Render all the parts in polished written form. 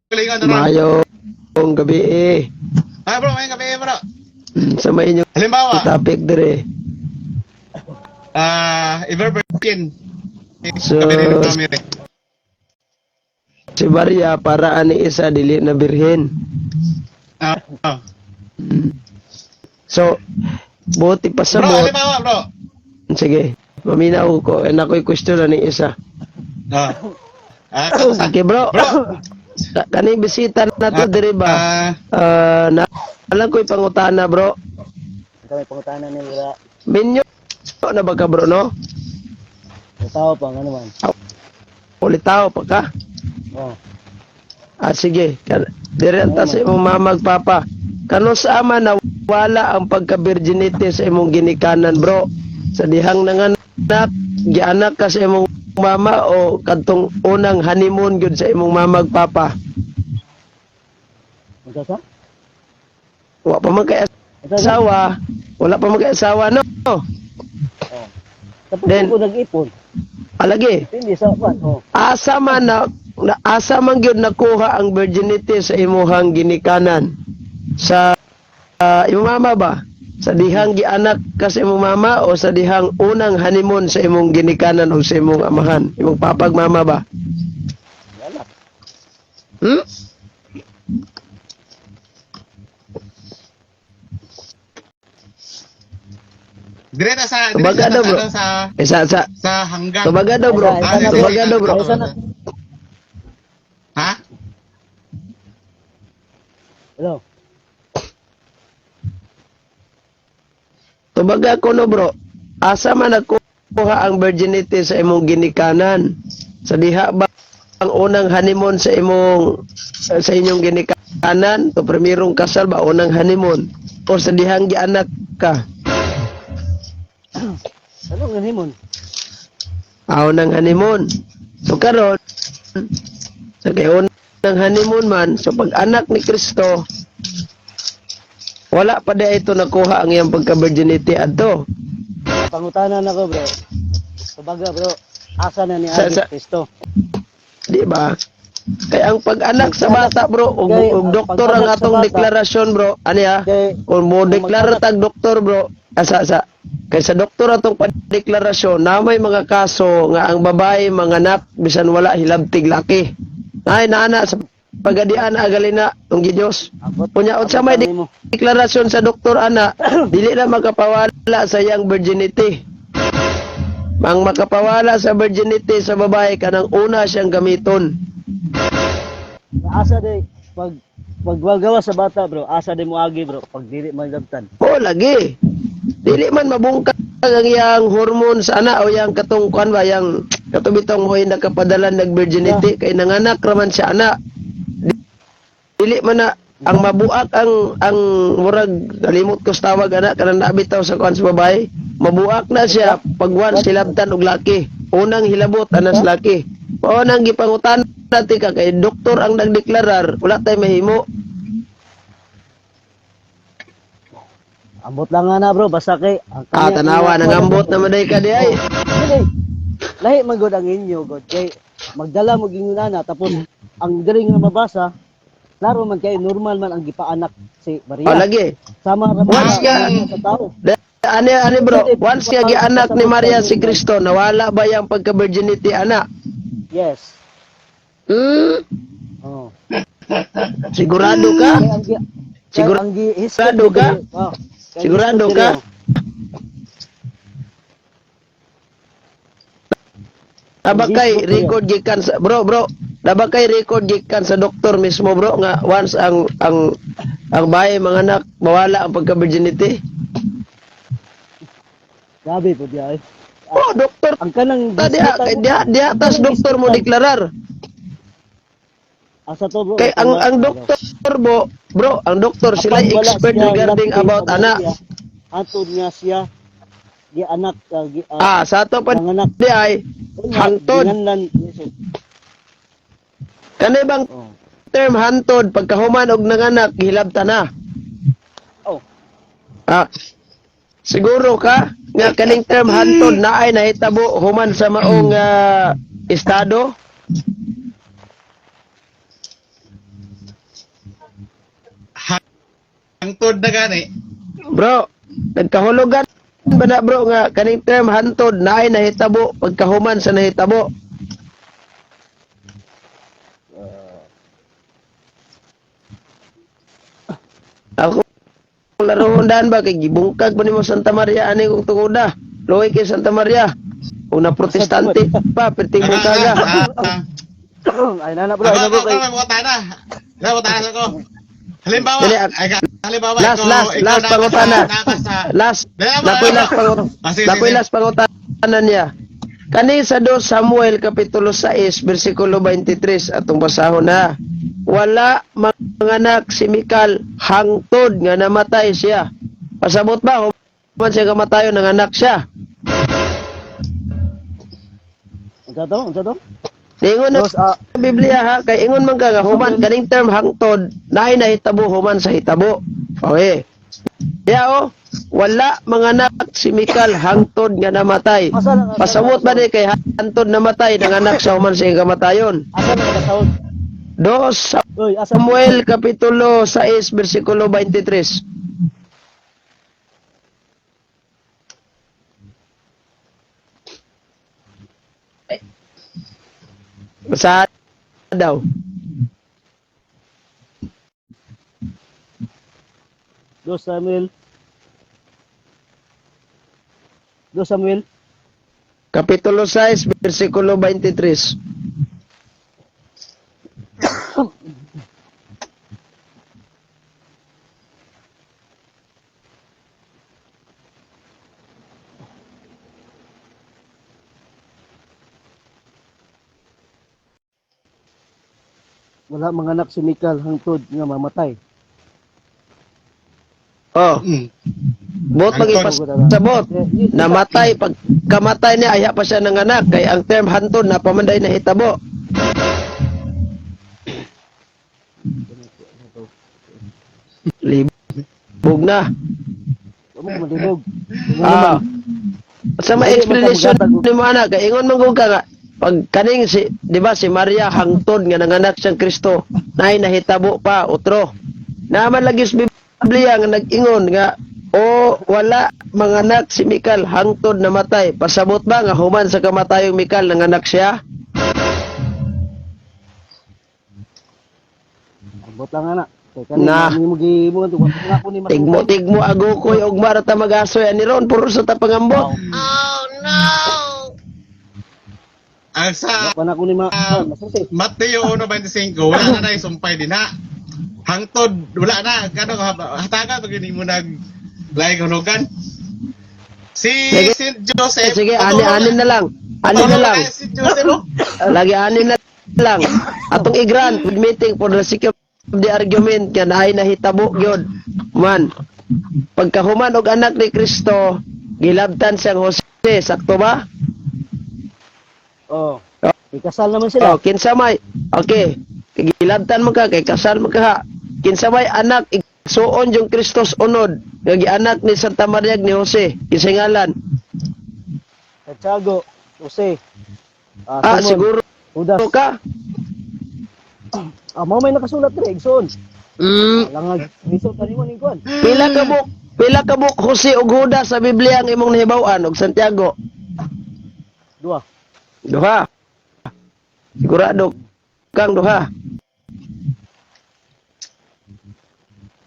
Kaugalingon ron. Maayong gabi eh. Ah, bro, may gabi, bro. Sa may inyong Halimbawa, topic dire. ah, Iver Virgin. So, Gabi rin kami rin. Si Maria para ani isa dili na birhen. Ah, ah. So, buti Bro, pasabot. halimbawa, bro. Sige, maminaw ko. And ako'y question ani isa. Ah. Ah, Okay, bro. Bro. Kaning bisita na to dire ba? Ah, Ah, na alam ko'y pangutana, bro. Kami pangutana nila. Minyo na ba ka, bro, no? Tao pa ano man. Ulitaw pa ka. Oh. Ah, sige. Dire ang ta sa imong mama ug papa. Kano sa ama na wala ang pagka-virginity sa imong ginikanan, bro? Sa dihang nanganak, gianak ka sa imong mama o kadtong unang honeymoon gyud sa imong mama ug papa? Unsa sa? Wa pa man kay Unsa sa? asawa, wala pa man kay asawa, no? Oh. Tapos ko nag-ipon. Alagi. Hindi sa kwan. Oh. Asa man na asa man gyud nakuha ang virginity sa imuhang ginikanan? Sa imong mama ba? Sa dihang gianak ka sa imong mama o sa dihang unang honeymoon sa imong ginikanan o sa imong amahan? Imong papag mama ba? Wala. Dire na sa, dire Tubaga sa, daw, bro. ano, sa, Eh, sa sa hanggang. tubaga daw, bro. Isa na, Tubaga daw, bro. Isa na. Ha? Hello. Tubaga ko no, bro. Asa man nakuha ang virginity sa imong ginikanan? Sa diha ba ang unang honeymoon sa imong sa inyong ginikanan to primerong kasal ba unang honeymoon o sa dihang gianak ka? Ano ang himon? Ah, unang honeymoon. So karon sa kay unang honeymoon man, so pag anak ni Kristo, wala pa di ito nakuha ang iyang pagka-virginity adto. Pangutana na ko, bro. Tubaga, bro. Asa na ni Agi Kristo? Di ba? Kaya ang pag-anak sa bata, bro, ug, Kay, ug ang doktor ang pag-anak sa atong bata- deklarasyon, bro. Ano ya? Kay Kung mo kung deklara tag doktor, bro, asa sa kay sa doktor atong padeklarasyon na may mga kaso nga ang babae manganak bisan wala hilabtig laki. Ay naana sa pagadian agalina ang Diyos. Abot. Unya unsa may abot ang nimo. deklarasyon sa doktor ana, dili na makapawala sa iyang virginity. Ang makapawala sa virginity sa babae kanang una siyang gamiton. Asa di pag pagwagawa sa bata, bro. Asa di mo agi, bro. Pag dili man labtan. O lagi. Dili man mabungkag ang iyang hormone sa ana o iyang katong kuan ba yang katubitong mo'y nakapadalan nag virginity kay nanganak raman siya ana. Dili man na ang mabuak ang murag kalimot ko sa tawag ana kanang nabitaw sa kuan sa babae, mabuak na siya pag once hilabtan og laki. Unang hilabot anas laki. Mao nang gipangutan natin ka kay doktor ang nagdeklarar, wala tay mahimo. Ambot lang nga na, bro. Basta kay ang Ah, tanawa nangambot naman day ka di ay. Dili. Lahi man gud ang inyo god kay magdala mo gingon ana tapos ang diri nga mabasa klaro man kay normal man ang gipaanak si Maria. O lagi. Sama ra man Once ka- sa tao. Ani ani bro, once nga gianak ni Maria si Kristo, nawala ba yang pagka-virginity ana? Yes. Hmm, Oh. sigurado ka? Kay ang kay ang Sigurado ka? Oh, kay ang Sigurado gihisgot ka? diri, oh. Naba kay record gikan sa bro bro, naba kay record gikan sa doktor mismo, bro, nga once ang bahay mga anak mawala ang pagka-virginity. Grabe po diay. Oh, doktor Ang kanang ta diha kay diha diha tas doktor mo deklarar. Asa to, bro? Kay ang doktor bo, bro, ang doktor sila Apan wala expert siya regarding lapti about sa ana. Maria, Atod nga siya gi anak gi, Ah, sa ato pa nanganak. di ay hangtod. Ginganlan Jesus. Kani bang Oh. term hantod pagkahuman og nanganak gihilabta na? Oh. Ah, siguro ka nga kaning term hantod na ay nahitabo human sa maong estado? Hangtod na gani. Bro, nagkahulugan ba na, bro, nga kaning term hantod naay nahitabo pagkahuman sa nahitabo? Ako laro daan ba kay gibungkag ba nimo Santa Maria ani kung tungoda. Luoy kay Santa Maria. Una protestante pa perting bungkaga. Ah, Ay na bro, ay Ako, na bro ako, kay ako, may butana. May butana ko. Halimbawa, Dili, ay, halimbawa, last, ikaw, last, ikaw last naka pangutana. naka sa, Last, Dili, ako, nakoy ako. last pangut Ah, sige, nakoy sige. last pangutana niya. Kani sa 2 Samuel kapitulo 6 bersikulo 23 atong basahon na. Wala manganak si Mikal hangtod nga namatay siya. Pasabot ba human siya kamatayon nanganak siya? Unsa to? Unsa to? Ingon na Dos ah sa Biblia ha, kay ingon man ka nga human kaning term hangtod naay nahitabo human sa hitabo. Okay. Ya oh, wala manganak si Mikal hangtod nga namatay. Asa lang, asa Pasabot ba lang, ni kay hangtod namatay nanganak siya human sa iyang kamatayon? Asa na kasahod? 2 Oy, asa Samuel kapitulo 6 bersikulo 23. Basahan daw. 2 Samuel. 2 Samuel. Kapitulo 6 bersikulo 23. Wala manganak si Mikal hangtod nga mamatay. Oh, bot magipasabot. Namatay pagkamatay niya ayha pa siya nanganak kay ang term hantod napamanday na hitabo. Libog na. Wa mo malibog. Ah. Sa may explanation ni mo ana kay ingon man gud ka nga pag kaning si, di ba, si Maria hangtod nga nanganak siyang Kristo nay nahitabo pa utro. Naman lagi sa Biblia nga nag-ingon nga o wala manganak si Mikal hangtod namatay. Pasabot ba nga human sa kamatayong Mikal nanganak siya? Ambot lang ana. Kay kani Na. na mo gi mo nga nga ko ni mas. Tigmo tigmo agukoy og marata magasoy ani ron puro sa tapangambot. Ang sa Pa na ko ni ma masulti. Mateo 1:25, wala na na sumpay din ha. Hangtod, wala na. Kano, hataga, pag hindi mo nag laing hulugan. Si Sige. St. Joseph. Sige, ani ani na lang. Ani na lang. Si Joseph, oh. Lagi ani na lang. Atong i-grant with meeting for the sake of the argument nga naay nahitabo gyud. Man, pagkahuman og anak ni Kristo, gilabtan siyang Jose, sakto ba? Oh. Ikasal naman sila. Oh, kinsa may okay, gilabtan man ka kay kasal man ka ha. Kinsa may anak igsuon yung Kristos unod nga gianak ni Santa Maria ni Jose, kinsa ngalan? Santiago, Jose. Ah, Ah, Simon, siguro Judas. ka. Ah, mao may nakasulat dire igsoon. Langag lisod tani mo ning kuan. Pila ka book Jose ug Judas sa Biblia ang imong nahibaw-an og Santiago? Dua. Duha. Sigurado kang duha.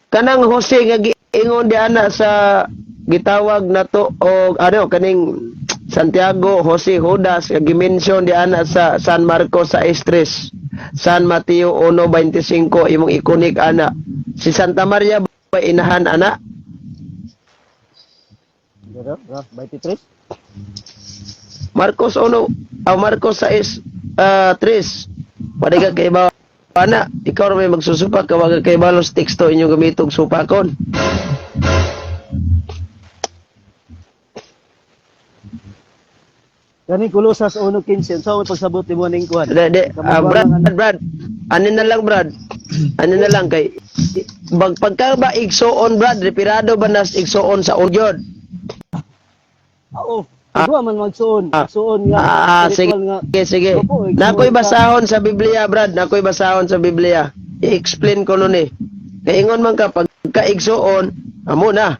Kanang Jose nga giingon di ana sa gitawag nato og ano kaning Santiago, Jose, Judas nga gi-mention di ana sa San Marcos sa 6:3, San Mateo 1:25 imong iconic ana. Si Santa Maria ba inahan ana? Dira, dira, 23. Marcos 1, Marcos 6, 3. Pwede ka kay ba ana, ikaw ra may magsusupak ka wag kay balos teksto inyong gamitong supakon. Kani Kolosas 1:15. Unsa may pagsabot nimo ning kuan? De, de, Brad, Brad, ani na lang, Brad. Ani na lang kay bag pagka ba igsuon, Brad, retirado ba nas igsuon sa udyod? Oo. Duha man magsuon. Ah. Suon nga. Ah, sige, spiritual nga. sige, sige. Opo, igsuon Nakoy ka. basahon sa Biblia, Brad. Nakoy basahon sa Biblia. I-explain ko nun eh. Kay ingon man ka pagkaigsuon, amo na.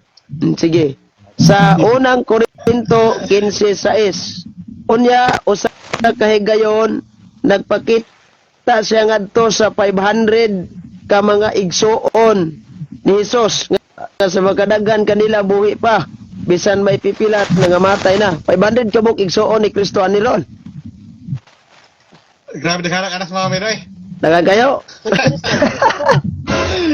Sige. Sa unang Korinto 15:6. Unya usa ka kahigayon nagpakita siya ngadto sa 500 ka mga igsuon ni Hesus nga sa makadagan kanila buhi pa bisan may pipilat nangamatay na. 500 ka buok igsuon ni Kristo anilon. Grabe daghan anas mga miroy. Dagan kayo?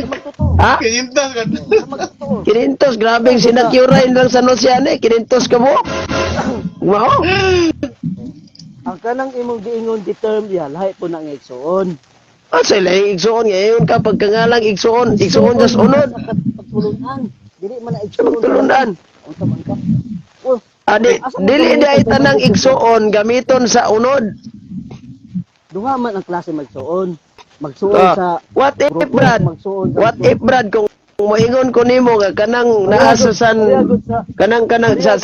Magtotoo. Ha? Kinintos kan. Magtotoo. Kinintos, grabeng sinakyurain lang sa Nosiane, kinintos ka mo. Wow. Ang kanang imong giingon di term ya, lahi po na nga igsuon. Ah, sa laing igsuon ngayon ka pagkangalang igsuon, igsuon das unod. Sa pagtulunan. Dili man na Sa igsuon. pagtulunan. Unsa man ka? Oh, Adi, dili di ay tanang igsuon gamiton sa unod. duha man ang klase magsuon. Magsuon Ah, sa what if grupo, Brad? magsuon sa What if Brad kung moingon ko nimo nga kanang naa sa San kanang kanang sa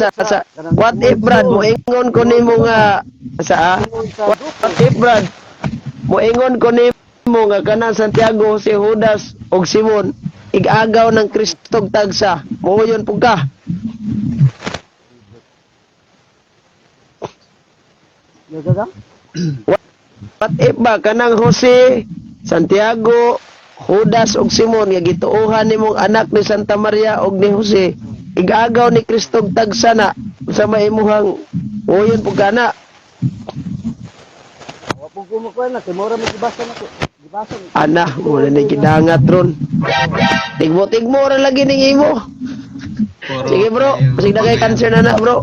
what if Brad moingon ko nimo nga sa ah? Magsuon sa What grupo. if Brad moingon ko nimo nga kanang Santiago si Judas og Simon igagaw ng Kristog tagsa moyon pug ka. Nagaga? What if ba kanang Jose, Santiago, Judas ug Simon nga gituohan nimong anak ni Santa Maria ug ni Jose igagaw ni Kristog tagsa na sa maimuhang moyon pug ka na. Wa po ko makuha na kay mora may gibasa na ko. Gibasa ni. Ana, wala na gidangat ron. Tigmo-tigmo ra lagi ning imo. Sige bro, sige na kay cancer na na bro.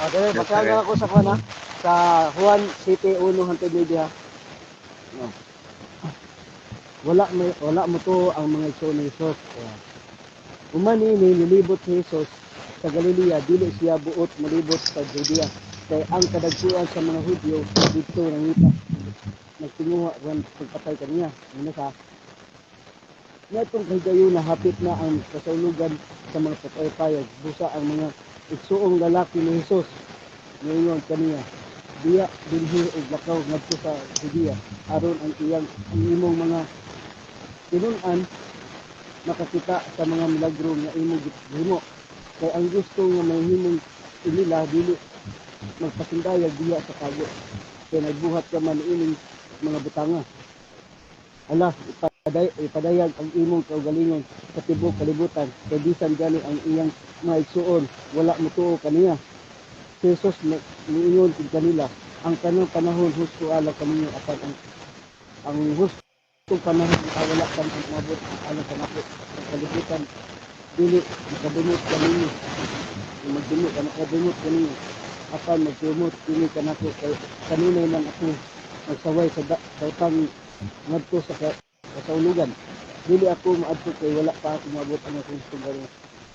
Ah, dali basahan ako sa kuan ha. Sa Juan City 1:09 ha. No. Wala mo to ang mga igsoon ni Jesus. Ayan. Human ini nilibot si Jesus sa Galilea, dili siya buot molibot sa Judea. Kay ang kadagkuan sa mga Hudyo didto nangita nagtinguha ron pagpatay kaniya. Ano ka? Niadtong kahigayuna hapit na ang kasaulugan sa mga patay-payag, busa ang mga igsuong lalaki ni Jesus niingon kaniya, "Biya dinhi og lakaw ngadto sa Judea aron ang iyang ang imong mga tinun-an makakita sa mga milagro nga imong gihimo. Kay ang gusto nga mahimong inila dili magpasindayag diha sa tago. Kay nagbuhat ka man ining mga butanga. Ala, ipadayag ang imong kaugalingon sa tibuok kalibutan kay bisan gani ang iyang mga igsuon wala motuo kaniya." Si Jesus niingon kanila, "Ang kanang panahon husto alang kaninyo apan ang hustong panahon wala pa moabot alang kanako. Ang kalibutan dili makadumot kaninyo, magdumot ka makadumot kaninyo apan magdumot kini kanako kay kanunay man ako magsaway sa daotang ngadto sa kasaulugan. Dili ako maadto kay wala pa ako moabot ang akong hustong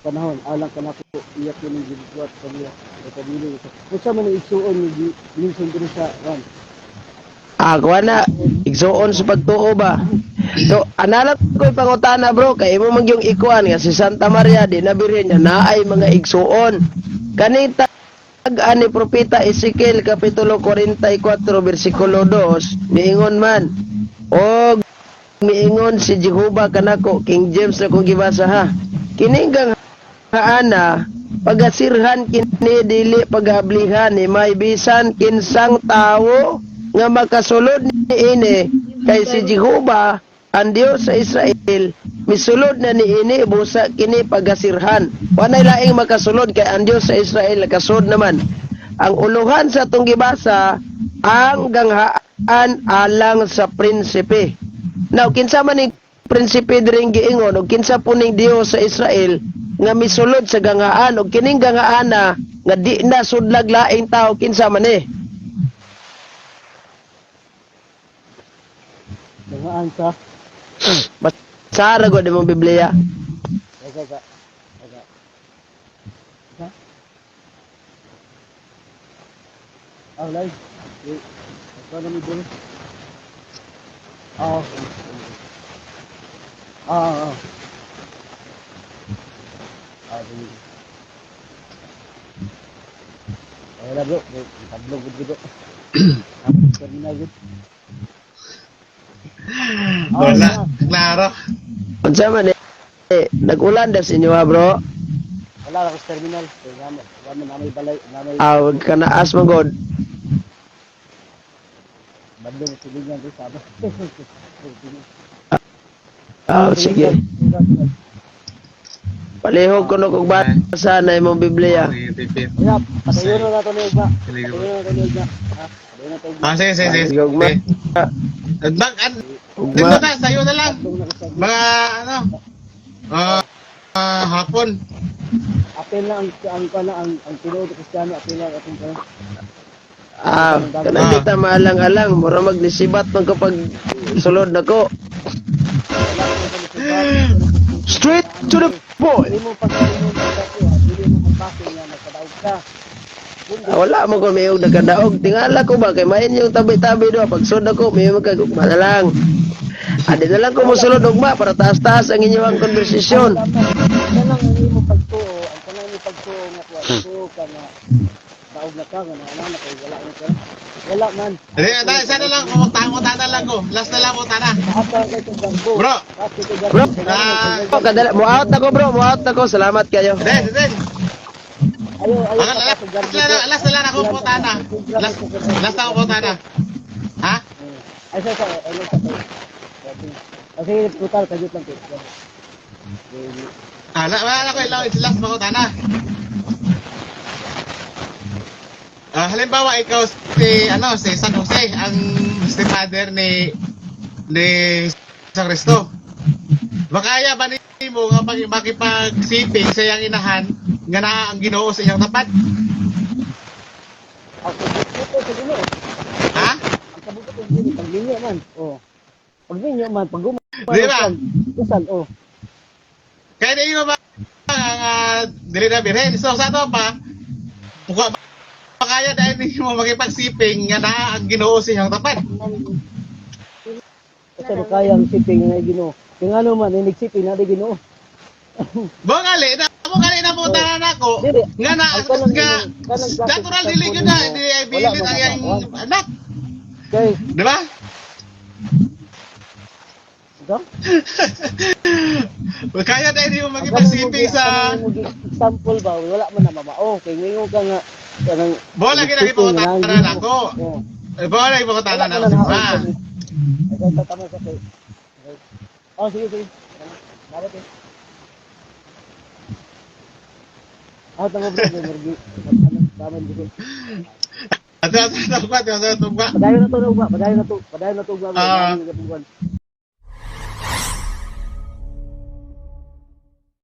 panahon alang kanako iya kining gibuhat kanila kay pamilya ito." Unsa man ang igsuon ni minsan diri sa ran? Ah, kuha na. Igsuon sa pagtuo ba? So, analak ko pangutana bro, kay imo man yung ikuan nga si Santa Maria di na birhen niya naay mga igsuon. Kaning tag-an ni Propeta Ezekiel kapitulo 44 bersikulo 2, miingon man og miingon si Jehova kanako, King James na kong gibasa ha. Kining haana pagasirhan kini dili pagablihan ni may bisan kinsang tawo nga makasulod niini kay si Jehova ang Dios sa Israel misulod na niini busa kini pagasirhan. Walay laing makasulod kay ang Dios sa Israel nakasulod naman. Ang uluhan sa atong gibasa ang ganghaan alang sa prinsipe. Now, kinsa man ning prinsipe diring giingon og kinsa po ning Dios sa Israel nga misulod sa ganghaan og kining ganghaana nga di na sudlag laing tao kinsa man eh? Dangaan sa Basa ra gud imong Biblia. Teka, teka. Teka. Teka. Ah, live. Wait. Ito na may dulo. Ah, okay. Ah, ah. Ah, sige. Ay, wala bro. Bro, tablog gud bro. Terminal gud. Wala. Klaro. Unsa man eh, nag-ulan daw sa inyo ha, bro. Wala ra ko sa terminal. Kay namo, wala na may balay, na may Ah, wag ka na as man god. badlong tulingan di saba. Ah, sige. Palihog ko no kog basa na imong Biblia. Ya, patayon na nato ni Ugma. Patayon na nato ni Ugma. Ha? Patayon na to Ugma. Ah, sige, sige, sige. Sige, ugma. Bang, an, Ugma. dito na, sa'yo na lang. Tatlong na ko sa Mga, ano, hapon. Apel na ang kana ang tinuod Kristiyano, apel na atong kana. Ah, kanang di ta maalang-alang, mura magnisibat man kapag sulod nako. Straight to the point. Dili mo pagkaingon sa dako, ha? Dili mo pagpake nga nagkadaog ka. Kundi Ah, wala mo ko mayong nagkadaog. Tingala ko ba kay main yung tabi-tabi do pag sud ako may magkag ugma na lang. Adi na lang ko mosulod ugma para taas-taas ang inyong konversasyon. Ang kanang ang imo pagtuo, ang kanang imo pagtuo nga kuan, tuo ka na daog na ka nga na na kay wala na ka. Wala man. Hindi, tayo, sana lang, kumukta na lang ko. Last na lang, kumukta na. Ata kay itong barko. Bro. Ata kay barko. Bro. Ah. Oh, kadala, mo out ako bro, mo out ako. Salamat kayo. Hindi, hindi. Ayo, ayo Ang pa sa barko. last na lang ako kumukta na. Last, last ako kumukta na. Ha? Ay sa sa ano sa to. Ay sige, total kajut lang to. Ah, wala na ko ilaw, last kumukta na. Ah, halimbawa ikaw si ano si San Jose ang stepfather ni sa Kristo. Makaya ba nimo nga makipagsiping sa iyang inahan nga naa ang Ginoo sa iyang tapat? Ang kabuto sa Ginoo. Ha? Ang kabuto sa Ginoo pagminyo man. Oh. Pagminyo man, pag Di ba? Usal, oh. Kaya di ba ang dili na birhen. So sa ato pa buka makaya dahil nimo makipagsiping nga naa ang Ginoo sa iyang tapat. Kasi kaya ang siping nga Ginoo. Kung ano man, inig siping na di Ginoo. Mo gali na mo gali na mo tanan ako. Dili. Nga na Ang kanang nga kanang klase natural sa dili gyud na sample di nimo, wala bilin man ang iyang nakakuha. anak, Kay, di ba? ikaw? Kaya dahil nimo Ang makipagsiping sa kanang mo gi- example ba, wala man na mamao. Kay ngayon ka nga, kanang Bola gid ang siping nga ipangutanan Ginoo. ako. Oh. Eh, bola ipangutanan Wala ako man si na Ma. Ay, tama sa kay. Oh, sige, sige. Dapat eh. Ah, tama bro, may murgi. Tama, tama, At sa tugba, at sa tugba. Padayon na to, ugma. Padayon na to. Padayon na to, ugma. Ah. Padayon na to, ugma.